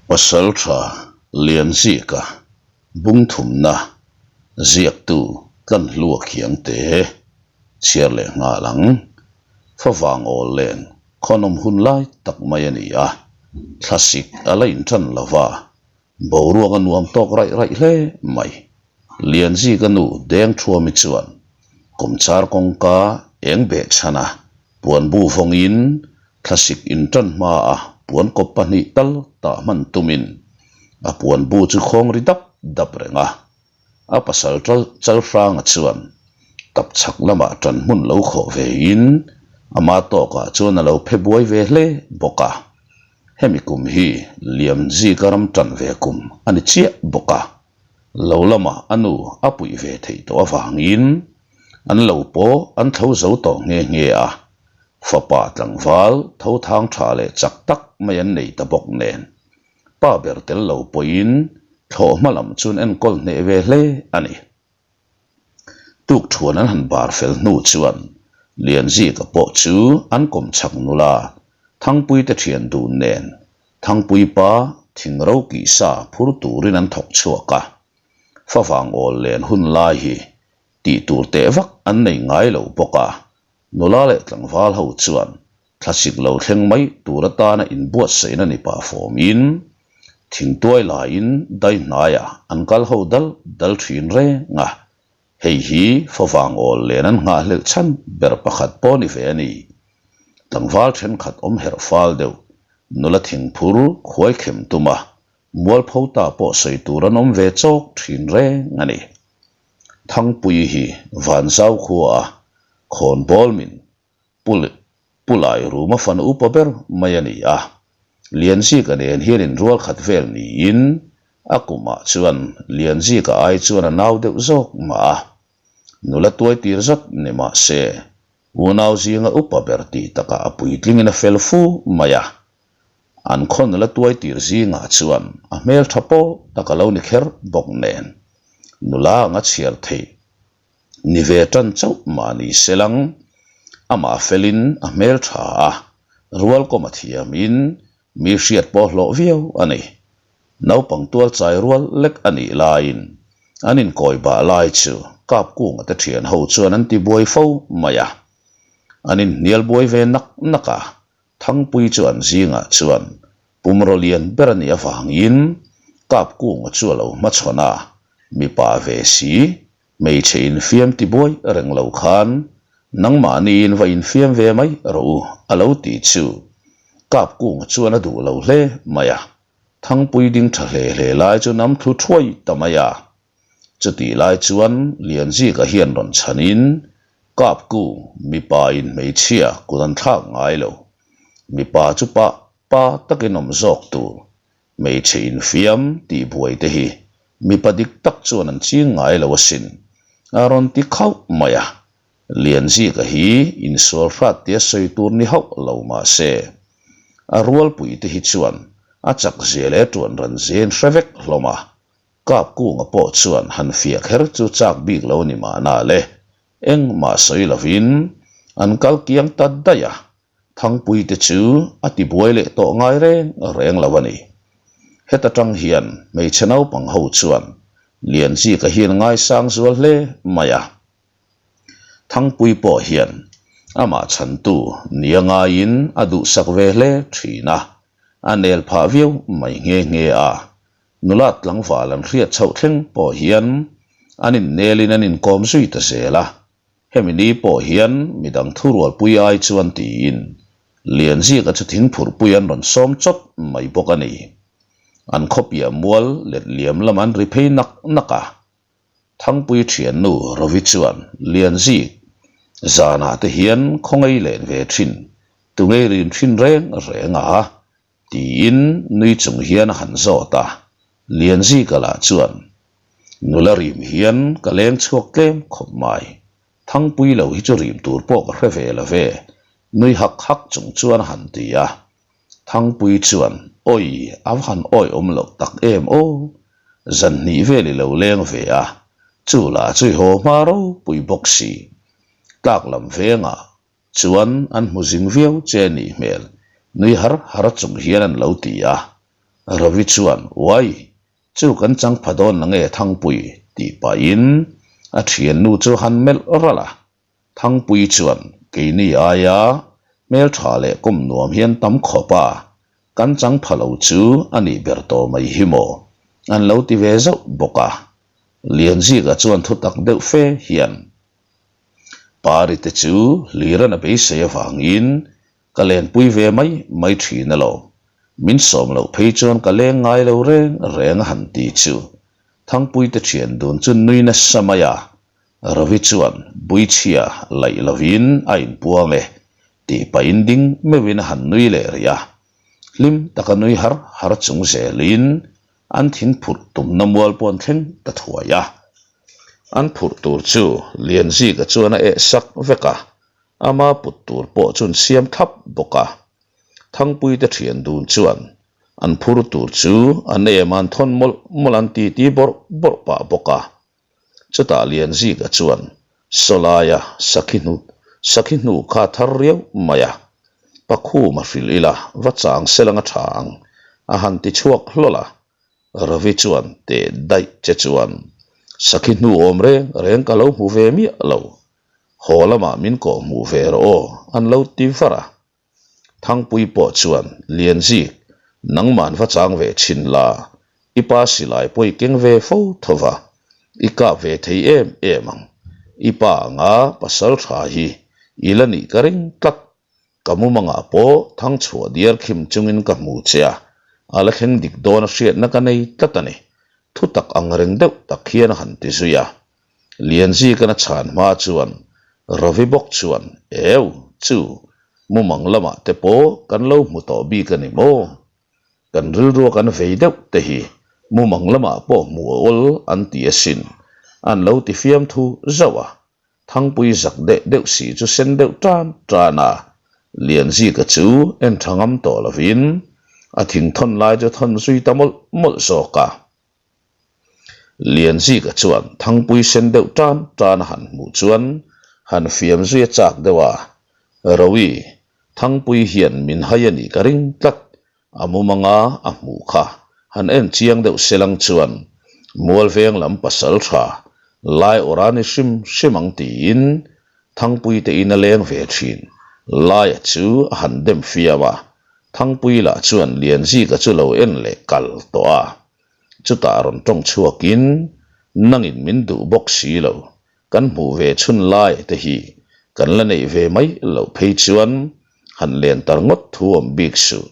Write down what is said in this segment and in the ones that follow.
Pasaltha Lianzika bungthumna ziaktu Tlanhlua Khiangte chhiar leh nghal ang. Favang awl len khawnawm hun lai tak mai a ni a, thlasik a la intan lo va, Boruak a nuam tawk raih raih hle mai. Lianzika nu Dengthuami chuan kawmchar kawngka eng beh chhan a, puan bu vawngin thlasik intan hma a puan kawp pahnih tal tah hman tumin a puan bu chu khawng ri dap dap reng a. A pasal Chalhranga chuan tapchhak lamah tan hmun lo khawh vein ama tawkah chuan a lo phe buai ve hle bawk a. Hemi kum hi Liamzika ram tan ve kum a ni chiah bawk a, lo lamah a nu a puih ve theih tawh avangin an lo pawh an tho zo tawh nghe nghe a, fapa tlangval tho thang tha leh chak tak mai an nei ta bawk nen pa ber tel lo pawhin thlawh hma lam chu an enkawl hneh ve hle a ni. Tuk thuan an han bar fel hnu chuan Lianzika pawh chu an kawm chak nula Thangpuite thian dun nen Thangpui pa thingro kihsa phur turin an thawk chhuak a. Favang awl len hun lai hi tih tur teh vak an nei ngai lo bawk a, nula leh tlangval ho chuan Thlasik lo thleng mai tur atana inbuatsaihna ni pah fawmin thingtuai laiin dai hnaiah an kal ho dal dal thin reng a, hei hi favang awl len an nghahhlelh chhan ber pakhat pawh ni ve a ni. Tlangval thenkhat awm herh fal deuh, nula thingphur khuai khem tuma mualpho ta pawh sawi tur an awm ve chawk thin reng a ni. Thangpui hi Vanzau khuaah khawnbawl min Pu Lairuma fanu upa ber mai a ni a, Lianzika nen hian inrual khat vel niin a kumah chuan Lianzika ai chuan a nau deuh zawk mah a. Nula tuai tir zat ni mah se, unau zinga upa ber tih takah a puitlingin a fel fu mai a. An khaw nula tuai tir zingah chuan a hmeltha pawh tak a lo ni kher bawk nen, nula anga chhiar theih Ni ve tan chauh mah ni se lang, amah felin a hmel tha a, rualkawm a thiamin mi hriat pawh hlawh viau a ni. Naupang tual chai rual lek a nih laiin an inkawi bah lai chu Kapkunga te thian ho chuan an ti buai fo mai a. An inhnial buai ve nak nak a, Thangpui chu an zingah chuan pumraw lian ber a nih avangin Kapkunga chu a lo hmachhawn a, mipa ve si, hmeichhe infiam ti buai reng lo khan nangmahniin va infiam ve mai rawh u a lo ti chu Kapkunga chuan a duh lo hle mai a, Thangpui ding tha hle hle lai chu nam thlu thuai ta mai a. Chutih lai chuan Lianzika hian rawn chhanin, Kapku, mipa in hmeichhia kut an thlak ngai lo. Mipa chu pa pa takin awm zawk tur. Hmeichhe infiam tih buai te hi mipa dik tak chuan an ching ngai lo asin, a rawn ti khauh mai a. Lianzika hi insual hrat tia sawi tur ni hauh lo mah se, a rualpui te hi chuan a chak zia leh tuan ran zia in hre vek hlawm a. Kapkunga pawh chuan han fiah kher chu chak bik lo ni mahna le, engmah sawi lovin an kal kiang ta daih a, Thangpui te chu a ti buai leh tawh ngai reng reng lo a ni. Heta tang hian hmeichhe naupang ho chuan Lianzika hian ngaisang zual hle mai a. Thangpui pawh hian amah chhantu nia ngaiin a duhsak ve hle thin a, a nel phah viau mai nghe nghe a. Nula tlangval an hriat chhoh thleng pawh hian an innelin an inkawm zui ta zel a, hemi ni pawh hian midang thurualpui ai chuan tiin Lianzika chu thingphurhpui an rawn sawm chawt mai bawk a ni. An khawpiah mual let liam lam an ri phei nak nak a, Thangpui thiannu Rovi chuan Lianzik zanah te hian khawngaih len ve thin, tungei rim thin reng reng a, Tiin nui chung hian a han zawt a, Lianzika lah chuan, Nula rim hian ka leng chhuak tlem khawp mai, Thangpui lo hi chu rim tur pawh ka hre ve lo ve, nui hak hak chung chuan a han ti a. Thangpui chuan, Awi, a va han awihawm loh tak em aw, zan hnih vel i lo leng ve a, chu lah chu i haw hma ropui bawk si, tlak lam vengah Chuan an hmu zing viau che nih hmel, nui har har chung hian an lo ti a. Ravi chuan, Uai, chu kan chang pha dawn la nge Thangpui? tih pahin a thiannu chu han melh ralh a. Thangpui chuan, Keini aia hmeltha leh kum nuam hian tam khawp a, kan chang pha lo chu a nih ber tawh mai hi maw? an lo ti ve zauh bawk a. Lianzika chuan thutak deuh fe hian, Pari te chu hliran a beisei avangin ka lenpui ve mai mai thin alawm. Min sawm loh phei chuan ka leng ngai lo reng reng a han ti chu Thangpui te thian dun chu nui nasa mai a, Ravi chuan Buichhia laih lovin a inpuang e tih pahin ding meuhin a han nui leh rih a. Hlim taka nui har har chung zelin An thing phurh tumna mual pawh an thleng ta thuai a. An phurh tur chu Lianzika chuan a eh sak vek a, ama put tur pawh chu an siam thlap bawk a. Thangpuite thian dun chuan an phur tur chu an em an thawn mawlh mawlh an titi bawrh bawrh pah bawk a. Chutah Lianzika chuan Sawlaia sakhi hnu sakhi hnu kha thar riau mai a, Pakhuma hrilh ila va chang selanga tha ang a han ti chhuak hlawl a. Ravi chuan teh daih che chuan sakhi hnu awm reng reng ka lo hmu ve miah lo, haw lamah min kawh hmuh ve rawh aw an lo ti var a. Thangpui pawh chuan, Lianzik, nangman va chang ve thin la, i pa silai pawh i keng ve fo tho va, i kap ve thei em em ang. I pa anga pasal tha hi i la nih ka ring tlat. Ka mumangah pawh thangchhuah diar khim chungin ka hmu che a, a la thleng dik dawn a hriatna ka nei tlat a ni. Thutak ang reng deuh tak hian a han ti zui a. Lianzika'n a chhan hma chuan Ravi bawk chuan, Eu, chu, mumang lamah te pawh kan lo hmu tawh bik a ni maw? Kan rilrua kan vei deuh te hi mumang lamah pawh hmuh a awl an ti asin, an lo ti fiamthu zauh a. Thangpui zak deh deuh si chu sen deuh tan tan a, Lianzika chu en tha ngam tawh lovin a thingthawn lai chu thawn zui ta mawlh mawlh zawk a. Lianzika chuan Thangpui sen deuh tan tan a han hmuh chuan han fiam zui a chak deuh a, Rowi, Thangpui hian min hai a nih ka ring tlat, a mumanga a hmuh kha han en chiang deuh selang chuan Mualveng lam pasal tha lai awrh a ni hrim hrim ang tiin Thangpui te in a leng ve thin Laia chu a han dem fiam a, Thangpui lah chuan Lianzika chu lo en leh kal tawh a. Chutah rawn tawng chhuakin, Nangin min duh bawk si lo, kan hmuh ve chhun lai te hi kan la neih ve mai loh phei chuan han len tar ngawt thu awm bik suh,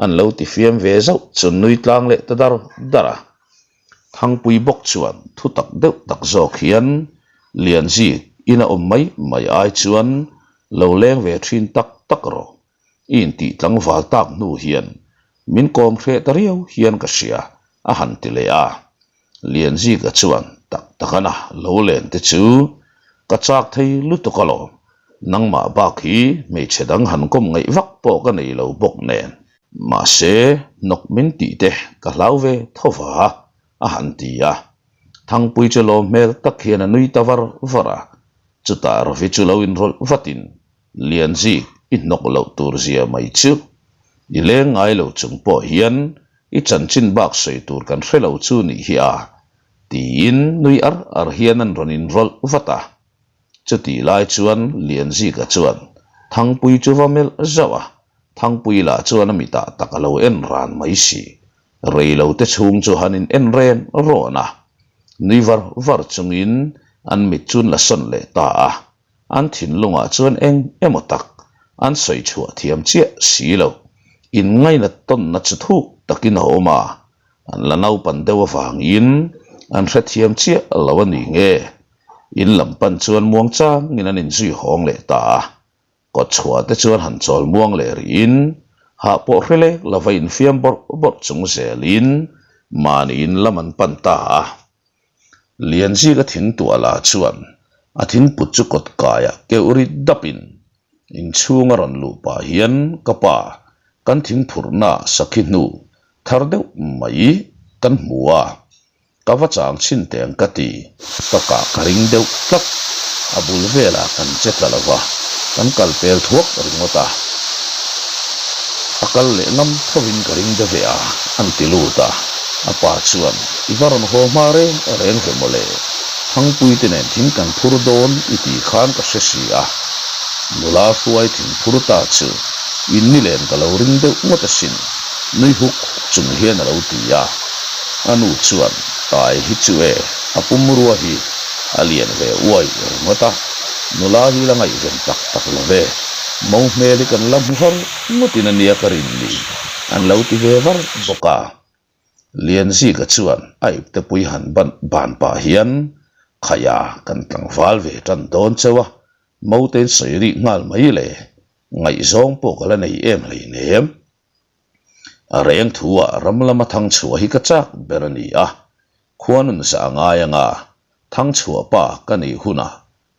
an lo ti fiam ve zauh chu nui tlang leh ta dar dar a. Thangpui bawk chuan thu tak deuh tak zawk hian Lianzik ina awm mai mai ai chuan lo leng ve thin tak tak rawh. I intih tlangval tak hnu hian min kawm hreh ta riau hian ka hria, a han ti leh a. Lianzika chuan tak tak ana lo len te chu ka chak thei lutuk alawm, nangmah bak hi hmeichhe dang han kawm ngaih vak pawh ka nei lo bawk nen. Mahse, hnawk min tih te ka hlau ve tho va, a han ti a. Thangpui chu lawm hmel tak hian a nui ta var var a. Chutah Ravi chu lo inrawlh vatin Lianzik, i hnawk loh tur zia mai chu. I leng ngai lo chung pawh hian i chanchin bak sawi tur kan hre lo chu nih hi a, tiin nui ar ar hian an rawn inrawlh vat a. Chutih lai chuan Lianzika chuan Thangpui chu va melh zauh a, Thangpui lah chuan a mitah tak a lo en ran mai si. Rei lo te chhung chu han in en ren rawn a, nui var var chungin an mit chu an la sawn leh ta a. An thinlungah chuan eng emaw tak an sawi chhuah thiam chiah si lo. Inngainat tawnna chu thuk takin a awm a, an la naupan deuh avangin an hrethiam chiah lo a ni nge. In lam pan chuan muang changin an inzui hawng leh ta a, kawtchhuah te chuan han chawl muang leh rihin hah pawh hre lek lova infiam bawrh bawrh chung zelin mahni in lam an pan ta a. Lianzika thing tuah lah chuan a thingput chu kawt kaiah keuh ri dapin inchhung a rawn luh pah hian ka pa kan thingphurhna sakhi hnu thar deuh mai kan hmu a, ka va chang chhin teng ka ti, ka kah ka ring deuh tlat, a bul velah kan che tla lo va, kan kal pel thuak ringawt a. kal leh ngam thovin ka ring deuh ve a, an ti lut a. A pa chuan, I va rawn haw hma reng reng ve mawle, Thangpuite nen thing kan phur dawn i tih khan ka hre si a. Nula hruai thing phur ta chu in ni len ka lo ring deuh ngawt asin, nui huk huk chung hian a lo ti a. A nu chuan, Tai hi chu e, a pumrua hi a lian ve uai ringawt a, nula hi la ngaihven tak tak lo ve. Mo hmel hi kan la hmu har ngawtin a nia ka rin ni, an lo ti ve var bawk a. Lianzika chuan a iptepui han ban ban pah hian, Khaia, kan tlangval ve tan dawn cheu a, Motein sawi rih nghal mai le, ngaihzawng pawh ka la nei em hleinem. A reng thu ah ram lama thangchhuah hi ka chak ber a ni a, khuanun zah a ngai anga thangchhuah pa ka nih hunah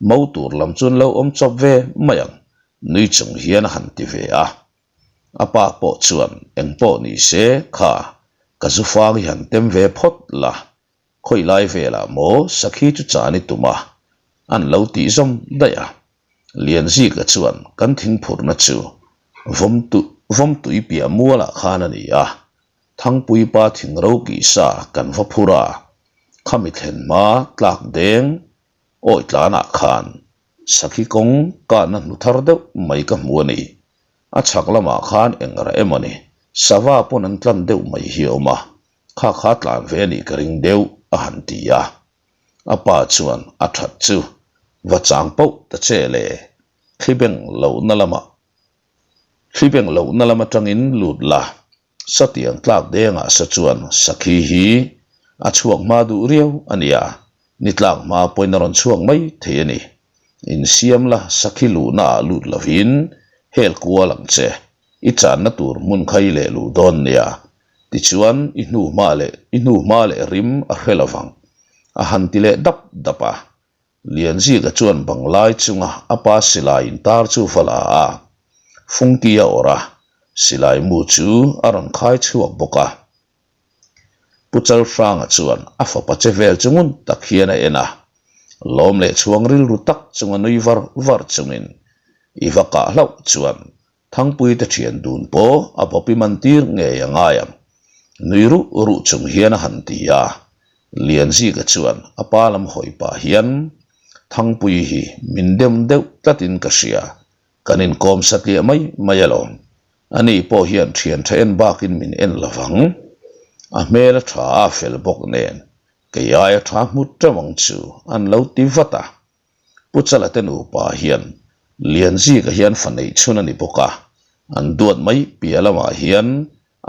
mo tur lam chuan lo awm chawp ve mai ang, nui chung hian a han ti ve a. A pa pawh chuan engpawh ni se kha ka zu fang hi han tem ve phawt la, Khawi lai velah maw sakhi chu chan i tum a, an lo tih zawm daih a. Lianzika chuan kan thingphurhna chu Vawmtui piah mualah khan a ni a, Thangpuipa thingro kihsa kan va phur a, khami thlen hma tlak deng awi tlanah khan sakhi kawng kahna hnu thar deuh mai ka hmu a ni. A chhak lamah khan engrah emaw ni, sava pawn an tlan deuh mai hi a awm a, Kha kha tlan ve a nih ka ring deuh, a han ti a. A pa chuan a that chu va chang pauh ta che le, thli beng lohna lamah thli beng lohna lam atangin lut la, satiang tlak dengah sa chuan sakhi hi a chhuak hma duh riau a nia, ni tlak hma pawhin a rawn chhuak mai thei a ni. Insiam la sakhi luhna ah lut lovin hel kual ang che, i channa tur hmun kha i leh luh dawn nia, Tichuan, i hnu hma leh i hnu hma leh rim a hre lo vang, a han ti leh dap dap a. Lianzika chuan banglai chunga a pa silai intar chu va la a, Fungki a awrh a, silai mu chu a rawn khai chhuak bawk a. Pu Chalhranga chuan a fapa che vel chu ngun tak hian a en a, lawm leh chhuang rilru tak chunga nui var var chungin i va kah hlauh chuan Thangpuite thian dun pawh a bawpi man tir ngei a ngai ang, nui ruh ruh chung hian a han ti a. Lianzika chuan a pa lam hawi pah hian, Thangpui hi min dem deuh tlatin ka hria, kan inkawm satliah mai mai alawm. Ani pawh hian thian tha en bakin min en lo vang. A hmel a tha a fel bawk nen, kei aia tha hmu teuh ang chu an lo ti vat a. Pu Chala te nupa hian Lianzika hian fa neih chhun a ni bawk a, an duat mai piah lamah hian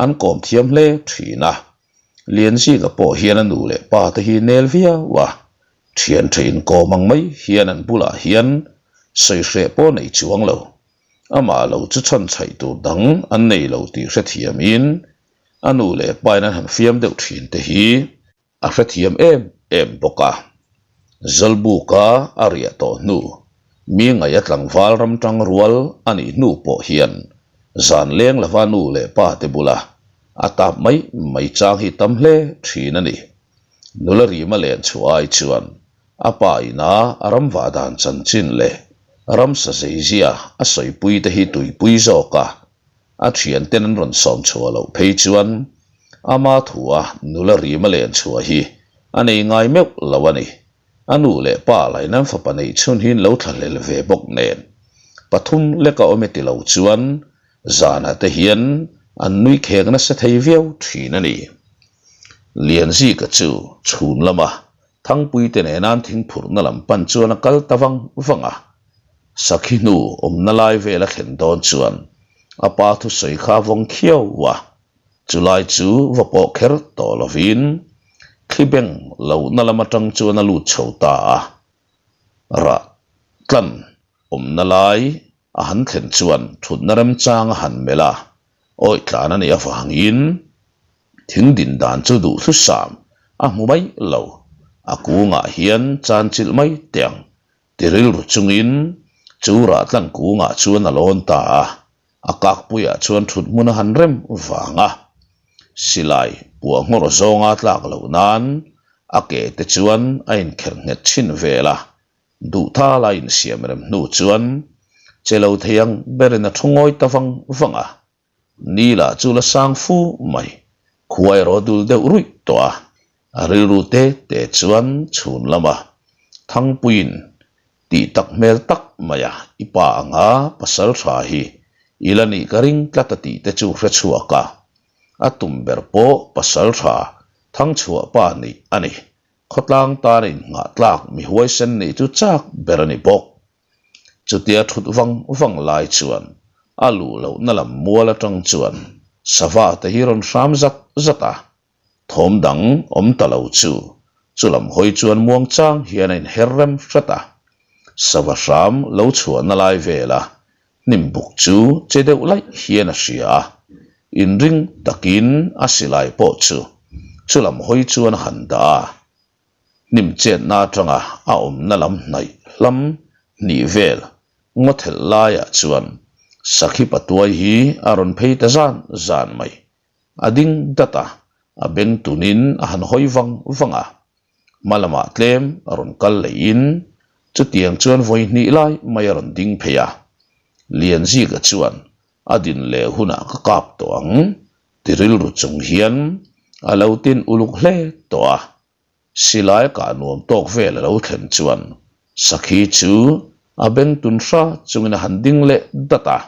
an kawm thiam hle thin a. Lianzika pawh hian a nu leh pa te hi nel viau a, thian tha inkawm ang mai hian an bulah hian sawi hreh pawh nei chuang lo. Amah lo chu chhan chhaih tur dang an nei lo tih hrethiamin a nu leh pain an han fiam deuh thin te hi A hrethiam em em bawk a. Zawlbuka a riah tawh hnu, mi ngaih a tlangval ram tang rual a nih hnu pawh hian zan leng lova nu leh pa te bula a tap mai mai chang hi tam hle thin a ni. Nula rima len chhuah ai chuan a pa ina a ram vah dan chanchin leh ramsa zeizia a sawipui te hi tuipui zawk a, A thianten an rawn sawm chhuah loh phei chuan ama thua nula rima len chhuah hi a nei ngai meuh lo a ni. A nu leh pa lain an fapa neih chhun hi an lo thlahlel ve bawk nen pathum leka awm e ti lo chuan zanah te hian an nui khek nasa thei viau thin a ni. Lianzika chu chhun lama Thangpuite nena an thingphurhna lam pan chuan a kal ta vang vang a. Sakhi hnu awmna lai vel a thlen dawn chuan a pa thusawi kha a vawng khiau a, chulai chu va pawh kher tawh lovin thli beng lohna lam atang chuan a lut chho ta a, rah tlan awmna lai a han thlen chuan thutna remchang a han melh a, awi tlan a nih avangin thing din dan chu duhthusam a hmu mai lo, a kungah hian chan chilh mai teh ang. Ti rilru chungin chu rah tlang kungah chuan a lawn ta a, a kakpuiah chuan thut hmun a han rem vang a. Silai puah nghawr zawnga tlak loh nan a ke te chuan a inkherh nghet chhin vel a, duhthala insiam rem hnu chuan che lo thei ang berin a thu ngawi ta vang vang a. Ni lah chu la sang fu mai. Khua erawh dul deuh ruih tawh a. A rilru te te chuan chhun lama Thangpuiin tih tak hmel tak maia i pa anga pasal tha hi i la nih ka ring tlat a tih te chu hre chhuak a. A tum ber pawh pasal tha Thangchhuah pa nih a ni. Khawtlang tan innghah tlak mi huaisen nih chu chak ber a ni bawk. Chutia thut vang vang lai chuan a luh lohna lam mual atang chuan sava te hi rawn hram zat zat a, thawm dang awm ta lo chu chu lam hawi chuan muang chang hian a inher rem hret a. Sava hram lo chhuahna lai vela hnim buk chu che deuh laih hian a hria a, inring takin a silai pawh chu chu lam hawi chuan a han dah a. Hnim chetna atanga a awmna lam hnaih hlam hnih vel ngaw thelh laiah chuan sakhi patuai hi a rawn phei ta zan zan mai. A ding dat a, a beng tunin a han hawi vang vang a. Hma lamah tlem a rawn kal leihin chutiang chuan vawi hnih lai mai a rawn ding phei a. Lianzika chuan a din leh hunah ka kap tawh ang ti rilru chung hian a lo tin uluk hle tawh a. Silai kah nuam tawk vel a lo thlen chuan sakhi chu a beng tun hra chungin a han ding leh dat a.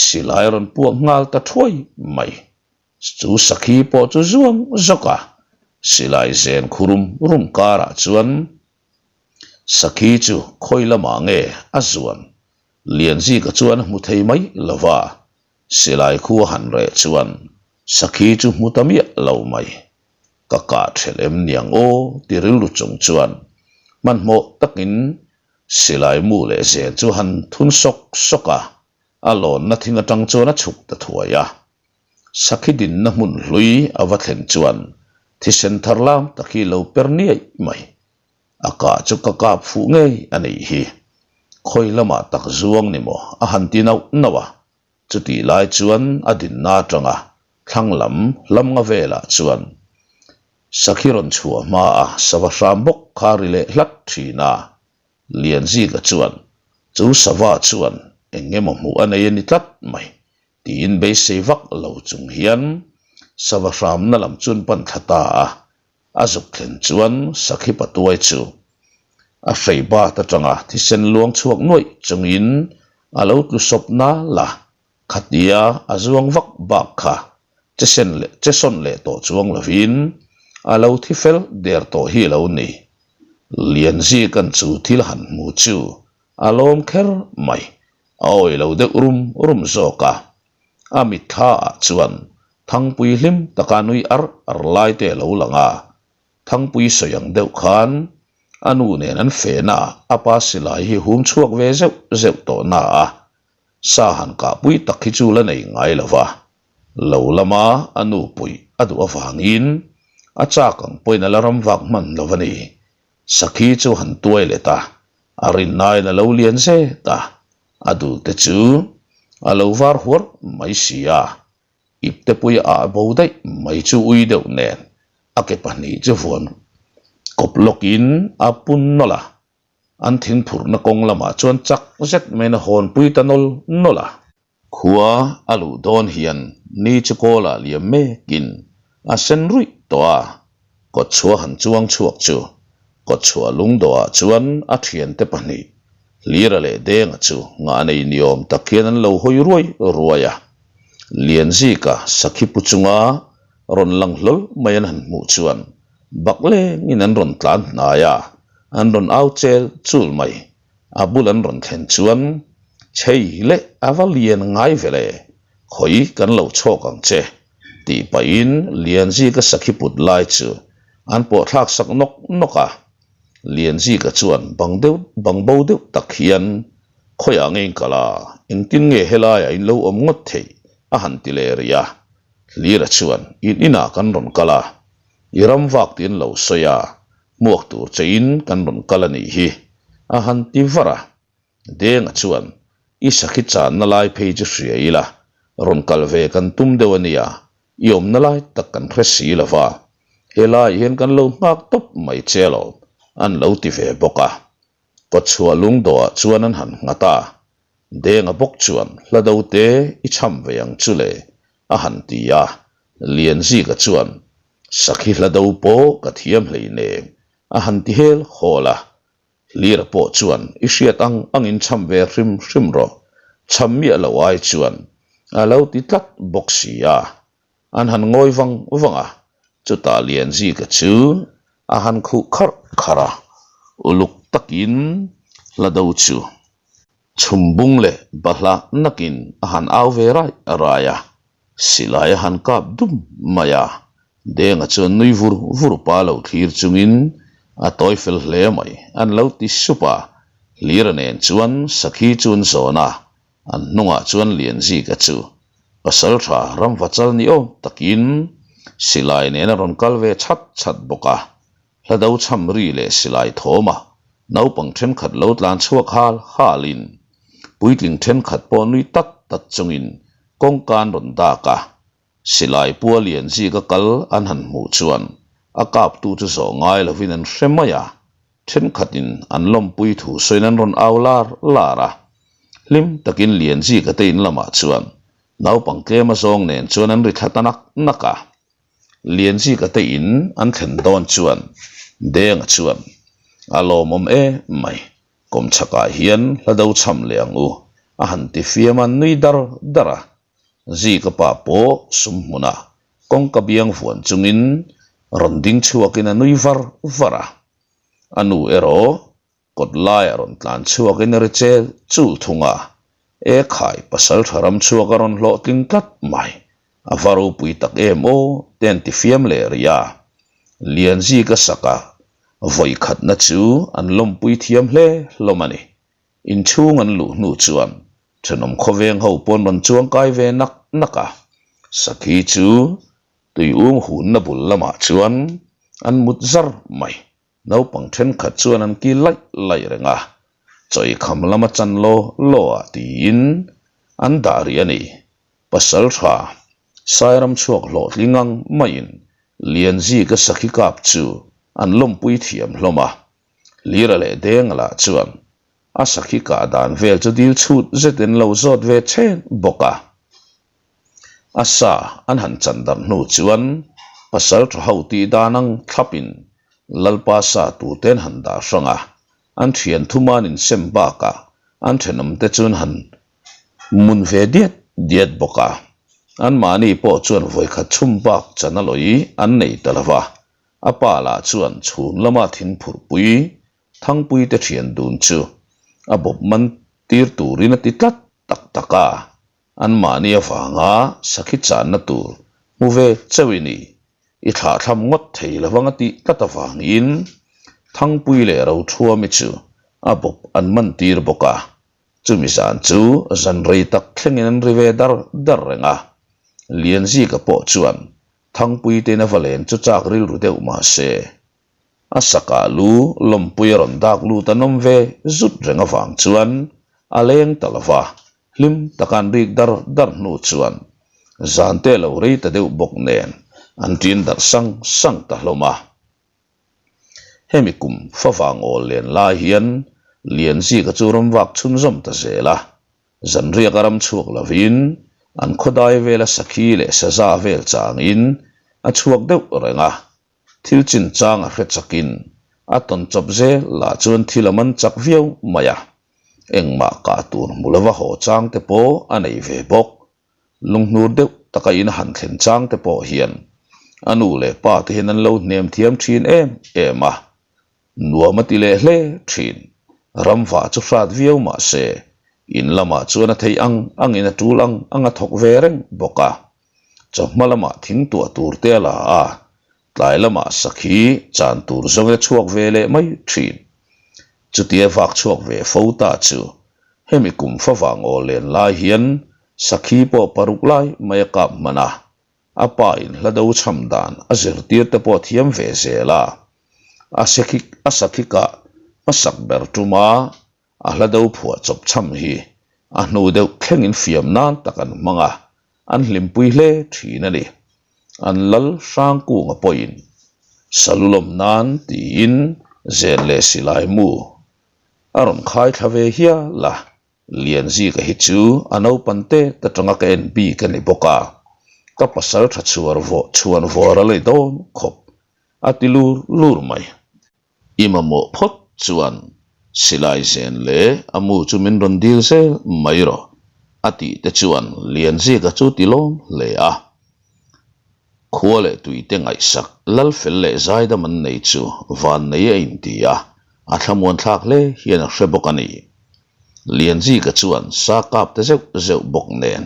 Silai a rawn puak nghal ta thuai mai. Chu sakhi pawh chu zuang zawk a, silai zen khu rum rum karah chuan sakhi chu khawi lamah nge a zuan Lianzika chuan a hmu thei mai lo va, silai khu a han reh chuan sakhi chu hmu ta miah lo mai. Ka kah thelh em niang aw ti rilru chung chuan hmanhmawh takin Silai mu leh zen chu han thun sawk sawk a, a lawnna thing atang chuan a chhuk ta thuai a. Sakhi dinna hmun hlui a va thlen chuan thisen thar lam tak hi lo per niaih mai. A kah chu ka kap fuh ngei a nih hi. Khawi lamah tak zuang ni maw a han ti nauh nauh a. Chutih lai chuan a dinna atanga thlang lam hlam nga velah chuan sakhi rawn chhuah hma a sava hram bawk kha ri leh hlat thin a. Lianzika chuan chu sava chuan eng emaw hmuh a nei a ni tlat mai tiin beisei vak lo chung hian sava hramna lam chuan pan thla ta a. A zuk thlen chuan sakhi patuai chu a hrei bat atanga thisen luang chhuak nuaih chungin a lo tlu sawp nal a, khatia a zuang vak bak kha che sen leh che sawn leh tawh chuang lovin a lo thi fel der tawh hi a lo ni. Lianzika'n chu thil han hmu chu a lawm kher mai, a awih lo deuh rum rum zawk a. A mitthla ah chuan Thangpui hlim taka nui ar ar lai te a lo lang a, Thangpui sawi ang deuh khan a nu nen an fehna ah a pa silai hi hum chhuak ve zeuh zeuh tawh na a, sa han kahpui tak hi chu la nei ngai lo va, lo lama a nu puih a duh avangin a chak ang pawhin a la ram vak hman lo a ni. Sakhi chu han tuai let a, a rinnain a lo lian zet a, A dul te chu a lo var huar mai si a, ipte pui a ah bo daih mai chu ui deuh nen a ke pahnih chu vuan kawp lawkin a pun nawlh a, an thingphurhna kawng lamah chuan chak zet maiin a hawnpui ta nawl nawlh a. Khua a luh dawn hian ni chu kawlah liam mekin a sen ruih tawh a, kawtchhuah han chuang chhuak chu kawtchhuah lungdawhah chuan a thiante pahnih Hlira leh Denga chu ngah nei ni awm tak hian an lo hawi ruai ruai a. Lianzika sakhi pu chunga rawn lang hlawl mai an han hmuh chuan bak lengin an rawn tlan hnai a, an rawn au chel chul mai. A bul an rawn thlen chuan, Chhei leh a va lian ngai ve le, khawi kan lo chhawk ang che, tih pahin Lianzika sakhi put lai chu an pawh thlak sak nawk nawk a. Lianzika chuan bang deuh bang bo deuh tak hian, Khawiah nge in kal a, engtin nge helaiah in lo awm ngawt theih? a han ti leh rih a. Hlira chuan, In inah kan rawn kal a, i ram vak tiin lo sawi a, Hmuak tur che in kan rawn kal a nih hi, a han ti var a. Denga chuan, I sakhi channa lai phei chu hria ila, rawn kal ve kan tum deuh a nia, i awmna lai tak kan hre si lo va, helaiah hian kan lo nghak tawp mai che alawm, an lo ti ve bawk a. Kawtchhuah lungdawhah chuan an han nghat a. Denga bawk chuan hla do te i cham ve ang chu le a han ti a, Lianzika chuan Sakhi hla do pawh ka thiam hleinem a han ti hel hawl a. Hlira pawh chuan i hriat ang angin cham ve hrim hrim rawh, cham miah loh ai chuan a lo ti tlat bawk si a. An han ngawi vang vang a, chutah Lianzika chu a han khuh kharh kharh a, uluk takin hla do chu chhum bung leh bahlah nakin a han au ve raih raih a, silai a han kap dum mai a, Denga chuan nui vur vur pa lo thlir chungin a tawi fel hle mai an lo ti sup a, Hlira nen chuan Sakhi chu an zawn a, An hnungah chuan Lianzika chu pasal tha ramva chal ni awm takin silai nen a rawn kal ve chhat chhat bawk a. Hla do chham ri leh silai thawmah naupang thenkhat lo tlan chhuak hal halin puitling thenkhat pawh nui tat tat chungin kawngka an rawn dak a. Silai pua Lianzika kal an han hmuh chuan a kaptu chu zawh ngai lovin an hre mai a. Thenkhatin an lawmpui thu sawiin an rawn au lar lar a, hlim takin Lianzika te in lamah chuan naupang tlem a zawng nen chuan an ri thla ta nak nak a. Lianzika te in an thlen dawn chuan Denga chuan, A lawmawm em mai, kawmchhakah hian hla do cham leh ang u, a han ti fiam a, nui dar dar a. Zika pa pawh sum hmunah kawngka biang vuan chungin rawn ding chhuakin a nui var var a. A nu erawh kawt laiah rawn tlan chhuakin a ri chel chul thung a, E khai, pasal tha ram chhuak a rawn hlawhtling tlat mai, a va ropui tak em aw te an ti fiam leh rih a. Lianzika saka vawi khatna chu an lawmpui thiam hle hlawm a ni. Inchhung an luh hnu chuan thenawm khawveng ho pawn rawn chuang kai ve nak nak a, Sakhi chu tuium hunna bul lamah chuan an mut zar mai. Naupang thenkhat chuan an kil laih laih reng a, chawikham lama chan law law ah tiin an dah rih a ni. Pasal tha Sairam chhuak hlawhtling ang maiin Lianzika Sakhi kap chu an lawmpui thiam hlawm a, Lira leh Denga lah chuan a sakhi kah dan vel chu dil chhut zetin lo zawt ve chhen bawk a. A sa an han chan darh hnu chuan pasal tha ho tih dan ang thlapin Lalpa sa turte an han dah hrang a, an thian thuma an insem bakah an thenawmte chu an han mun ve diat diat bawk a. Anmahni pawh chuan vawikhat chhum bak chan a lawi an nei ta lo va, A pa lah chuan chhun lama thingphurhpui Thangpuite thian dun chu a bawp man tir turin a ti tlat tak tak a, anmahni avanga sakhi channa tur hmu ve chauh i ni, i thlahthlam ngawt thei lo vang a tih tlat avangin Thangpui leh Rothuami chu a bawp an man tir bawk a, chumi zan chu zan rei tak thlengin an ri ve dar dar reng a, Lianzika pawh chuan Thangpui tein a va len chu chak rilru deuh mah se, a sakah lu lawmpui a rawn dak lut an awm ve zut reng avang chuan a leng ta lo va, hlim taka an rik dar dar hnu chuan zan te a lo rei ta deuh bawk nen an ṭin darh sang sang ta hlawm a. Hemi kum favang awl len lai hian Lianzika chu ramvak chhunzawm ta zel a, Zanriak a ram chhuak lovin an khawdai vela sakhi leh saza vel changin a chhuak deuh reng a, thil chinchang a hre chakin a tawn chawp zel lah chuan thil a man chak viau mai a, engmah kah tur hmu lova haw chang te pawh a nei ve bawk. Lunghnur deuh taka in a han thlen chang te pawh hian a nu leh pa te hian an lo hnem thiam thin em em a, Nuam a ti leh hle thin. Ramvah chu hrat viau mah se, in lamah chuan a theih ang angin a tul ang ang a thawk ve reng bawk a. Chawhma lamah thing tuah tur te a la a, tlai lamah sakhi chan tur zawng e chhuak ve leh mai thin. Chutia vak chhuak ve fo ta chu hemi kum favang aw len lai hian sakhi pawh paruk lai mai a kap hman a, A pa in hla do chham dan a zirtir te pawh thiam ve zel a, a sekhik a sakhikah hmasak ber tuma a hla do phuah chawp chham hi a hnu deuh thlengin fiam nan tak an hmang a, an hlimpui hle thin a ni. An lal Hrangkunga pawhin Salulawm nan tiin zen leh silai mu a rawn khai thla ve hial a. Lianzika hi chu a naupan te ta tanga ka en bik a ni bawk a, ka pasal tha chhuar vawh chhuan vawr a lei dawn khawp a ti lur lur mai. I mamawh phawt chuan silai zen leh a mu chu min rawn dil zel mai rawh a tih te chuan Lianzika chu ti lawm hle a. Khua leh tuite ngaihsak Lalfel leh Zaidam an nei chu Vannei a inti a, a thlamuan thlak hle hian a hre bawk a ni. Lianzika chuan sa kap te zeuh zeuh bawk nen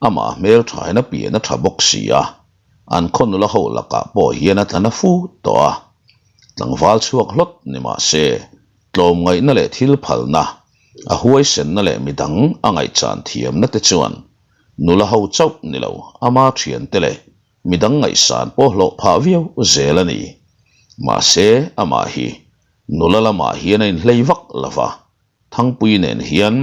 amah hmel thain a pian a tha bawk si a, an khaw nula ho lakah pawh hian a tla na fu tawh a. Tlangval chhuak hlawt ni mah se, tlawmngaihna leh thil phalna, a huaisenna leh midang a ngaihchan thiamna te chuan Nula ho chauh ni lo, ama thiante leh midang ngaihsan pawh hlawh phah viau zel a ni. Mahse, amah hi nula lamah hian a inhlei vak lo va, Thangpui nen hian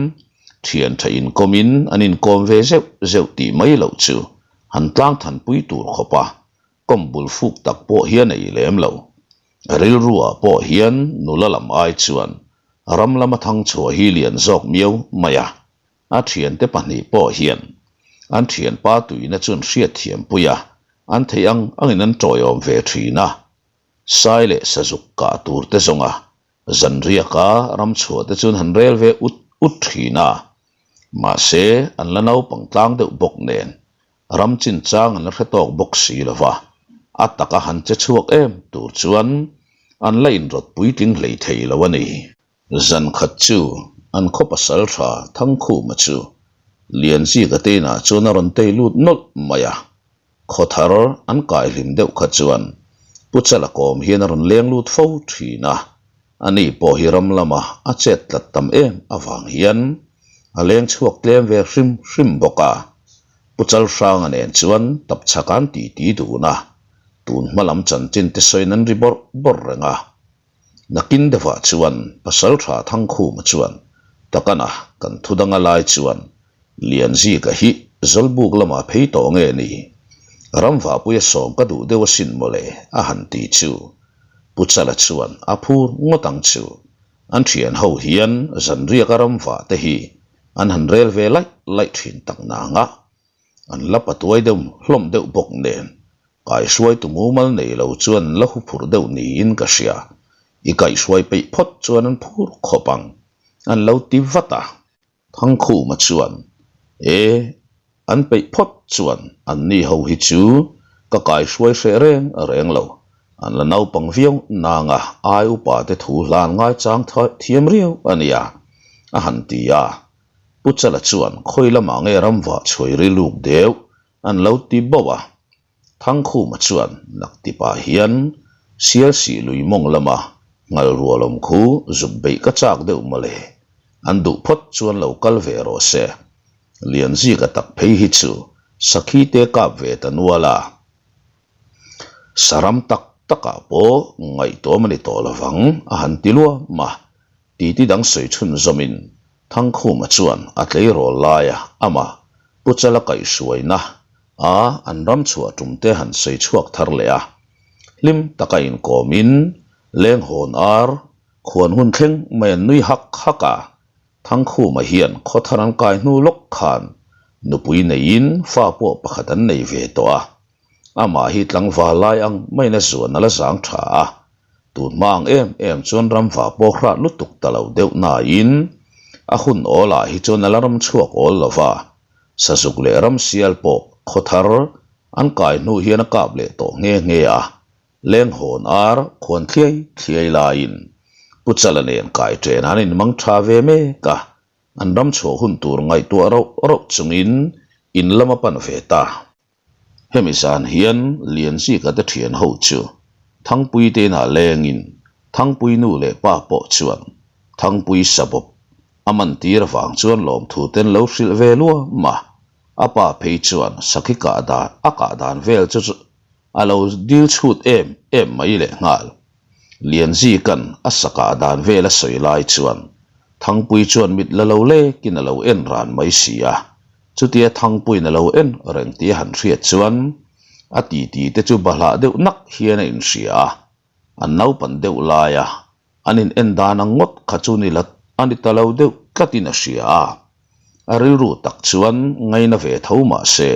thian tha inkawmin an inkawm ve zeuh zeuh tih mai loh chu han tlang thanpui tur khawpa kawm bul fuk tak pawh hi a nei lem lo. Rilruah pawh hian nula lam ai chuan ram lama thangchhuah hi lian zawk miau mai a, A thiante pahnih pawh hian an thianpa tuina chu an hriatthiam pui a, an theih ang angin an tawiawm ve thin a. Sai leh sazuk kah tur te zawnga zanriaka ramchhuah te chu an han rel ve ut ut thin a. Mahse, an la naupang tlang deuh bawk nen ram chinchang an la hre tawk bawk si lo va, a taka han che chhuak em tur chuan an la inrawt puitling hlei thei lo a ni. Zan khat chu an khaw pasal tha Thangkhuma chu Lianzika te inah chuan a rawn tei lut nawlh mai a, khaw thar an kai hlim deuh kha chuan Pu Chala kawm hian a rawn leng lut fo thin a, ani pawh hi ram lama a chet tlat tam em avang hian a leng chhuak tlem ve hrim hrim bawk a, Pu Chalhranga nen chuan tapchhak an titi dun a, tun hma lam chanchin te sawiin an ri bawrh bawrh reng a. Nakin deuhah chuan Pasaltha Thangkhuma chuan Takana kan thu danga lai chuan Lianzika hi Zawlbuk lamah phei tawh nge ni? Ramvahpuia sawm ka duh deuh asin mawle a han ti chu Pu Chala chuan a phur ngawt ang chu. An thian ho hian zanriaka ramvah te hi an han rel ve laih laih thin tak nanga an la patuai deuh hlawm deuh bawk nen Kaihruaitu mumal nei lo chuan an la huphurh deuh niin ka hria. I kaihruai peih phawt chuan an phur khawp ang, an lo ti vat a. Thangkhuma chuan, E, an peih phawt chuan anni ho hi chu ka kaihruai hreh reng reng lo. An la naupang viau nanga ai upa te thu hlan ngaichang thiam riau a nia, a han ti a. Pu Chala chuan khawi lamah nge ramvah chhuai riluk deuh An lo ti bauh a, Thangkhuma chuan naktipah hian Sialsih lui mawng lama nghal rualawm khu zuk beih ka chak deuh mawle, an duh phawt chuan lo kal ve rawh se. Lianzika tak phei hi chu sakhi te kap ve ta nual a, saram tak takah pawh ngaihtuam a ni tawh lovang a han ti luam a, Titi dang sawi chhunzawmin Thangkhuma chuan a tleirawl laia amah Pu Chala kaihhruaina a an ram chhuah tum te han sawi chhuak thar leh a. Hlim taka inkawmin lenghawn ar khuan hun thleng mai an nui hak hak a. Thangkhuma hian khawthar an kai hnu lawk khan nupui neiin fa pawh pakhat an nei ve tawh a. Amah hi tlangval lai ang maiin a zuan a la zang tha a. Tun hma ang em em chuan ramva pawh hrat lutuk ta lo deuh nain a hun awlah hi chuan a la ram chhuak awl lo va, sazuk leh ramsial pawh khaw thar an kai hnu hian a kap leh tawh nghe nghe a, lenghawn ar khuan thliai thliai laiin Pu Chala nen kai ṭen an inmang ṭha ve mek a, an ram chhuah hun tur ngaihtuah rauh rauh chungin in lam a pan ve ta. Hemi zan hian Lianzika te thian ho chu Thangpui te inah lengin Thangpui nu leh pa pawh chuan Thangpui sabawp a man tir avang chuan lawmthu ten lo hrilh ve luam a, a pa phei chuan sakhi kah dan a kah dan vel chu a lo dil chhut em em mai lehnghal. Lianzika'n a sakah dan vel a sawi lai chuan Thangpui chuan mit la lo lekin a lo en ran mai si a, Chutia Thangpuiin a lo en reng tih a han hriat chuan a titi te chu bahlah deuh nak hian a inhria a, an naupan deuh laia an in en dan ang ngawt kha chu ni la a ni ta lo deuh tlatin a hria a. A rilru tak chuan ngaina ve tho mah se,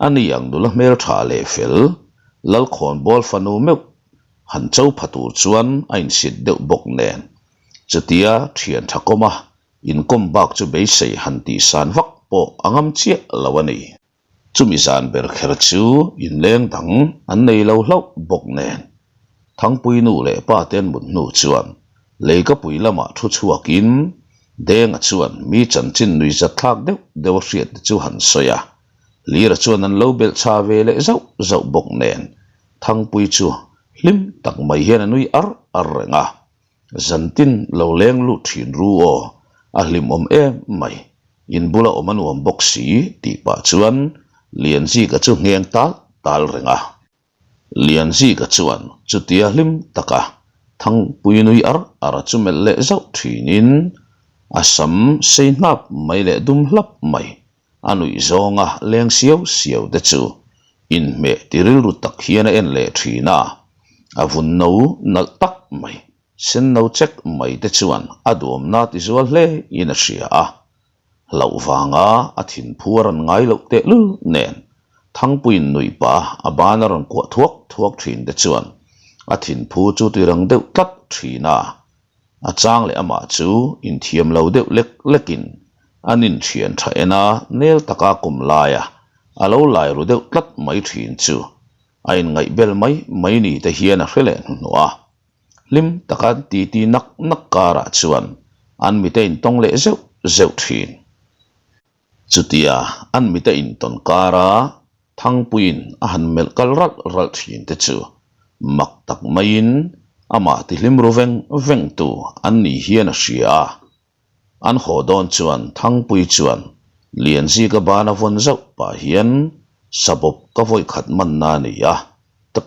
ani ang nula hmeltha leh fel, Lalkhawnbawl fanu meuh han cho pha tur chuan a insit deuh bawk nen. Chutia thian tha kawma inkawm bak chu beisei han tihsan vak pawh a ngam chiah lo a ni. Chumi zan ber kher chu inleng dang an nei lo hlauh bawk nen. Thangpui nu leh pa te an mut hnu chuan Leikapui lamah thu chhuakin Denga chuan mi chanchin nui zat thlak deuh deuh a hriat te chu han sawi a. Lira chuan an lo belh chha ve leh zauh zauh bawk nen Thangpui chu hlim tak mai hian a nui ar ar reng a. Zantin lo leng lut thin ru aw, a hlimawm em mai, in bula awm a nuam bawk si tih pah chuan Lianzika chu ngheng tal tal reng a. Lianzika chuan chutia hlim taka Thangpui nui ar ar chu melh leh zauh thinin a sam sei hnap mai leh dum hlap mai a nuih zawnga leng siau siau te chu inhmeh ti rilru tak hian a en leh thin a, a vun no nalh tak mai, sen no chek mai te chuan a duamna ti zual hle in a hria a. Hlauh vanga a thinphu a rawn ngai loh tehlul nen Thangpuiin nuih pah a ban a rawn kuah thuak thuak thin te chuan a thinphu chu ti rang deuh tlat thin a. A chang leh amah chu inthiam lo deuh lek lekin an inthian tha en a, nel taka kum laia a lo lai ru deuh tlat mai thin chu a inngaih bel mai mai ni te hian a hre leh hnuhnawh a. Hlim taka an titi nak nak karah chuan an mite intawng leh zeuh zeuh thin. Chutia an mite intawn kara Thangpuiin a han melh kal ralh ralh thin te chu mak tak maiin amah tihlim ru veng vengtu an ni hian a hria a. An haw dawn chuan Thangpui chuan Lianzika ban a vawn zauh pah hian Sabawp ka vawikhat manna a ni a,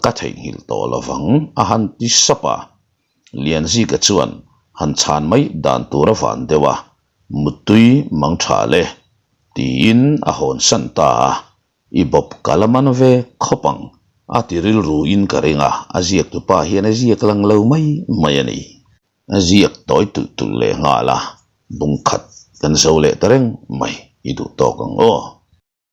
ka theihnghilh tawh lovang a han ti sap a. Lianzika chuan han chhan mai dan tur a van deuh a, Muttui mang tha le, tiin a hawn san ta a, i bawp ka la man ve khawp ang, a ti rilru in ka ring a, a ziaktupa hian a ziak lang lo mai mai a ni. A ziak tawi tulh tulh leh nghal a, bung khat kan zo leh ta reng mai, i duh tawk ang aw.